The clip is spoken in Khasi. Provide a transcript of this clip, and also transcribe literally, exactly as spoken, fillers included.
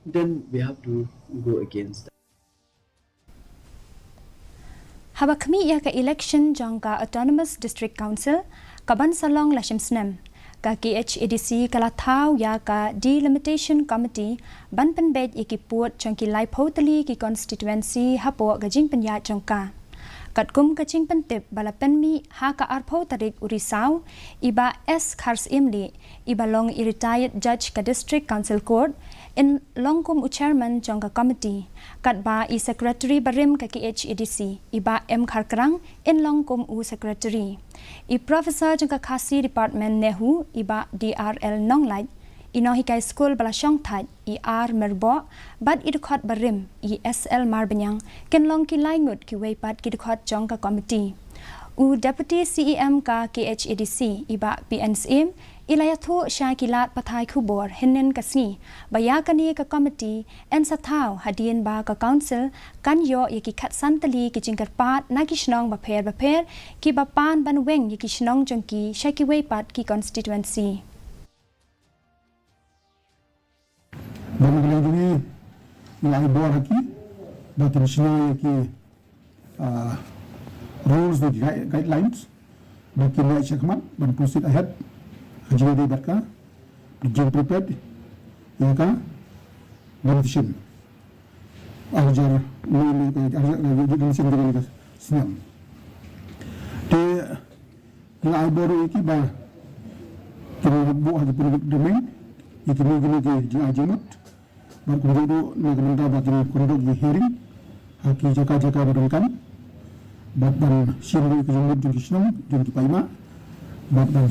Then we have to go against that. Haba khmih ïa ka election jong ka Autonomous District Council, ka ban sa long la shim snem, ka K H A D C ka la thaw ïa ka Delimitation Committee ban pynbeit ïa ki pud jong ki laiphew tylli ki constituency hapoh ka jingpynïaid jong ka. Katkum ka jingpyntip ba la pynmih ha ka arphew tarik u Risaw, i Bah S Kharsyiemlieh, i ba long i retired judge ka District Council Court, in long kum u chairman jong ka committee, katba i secretary barim ka K H A D C, i Bah M Kharkrang, in long kum u secretary. I professor jong ka Khasi Department NEHU, i Bah D R L Nonglait, i nonghikai skul ba la shongthait, i R Myrboh, bad i dkhot barim, i S L Marbaniang, kin long ki lai ngut kiwei pat ki dkhot jong ka committee. U Deputy C E M ka K H A D C, i Bah P N Syiem, i la ïathuh sha ki lad pathai khubor hynnin ka sngi ba ïa kane ka committee yn sa thaw hadien ba ka council kan ïoh ïa ki khatsan tylli ki jingkyrpad na ki shnong bapher bapher, kiba pan ban weng ïa ki shnong jong ki sha kiwei pat ki constituency. Ba na ka liang jong ngi, ngi la ai bor ha ki ba kin shna ïa ki, ah, rules, the gui-, guidelines, ba kin ïaid shakhmat ban proceed ahead ha jingïadei bad ka, jingprepared ïa ka competition. Ar hajar, ni, ni, ar hajar, ni, ni, ni, ni, ni, ni, ni, snem. Te ngi la ai bor ïa ki ba kin buh ha ki public domain ïa kine, kine ki jingai jingmut. Bad kumjuh ruh na ka bynta ba kin conduct ïa ki hearing ha ki jaka jaka ba donkam, bad ban shim ruh ïa ki jingmut jong ki shnong, jong ki paidbah, bad ban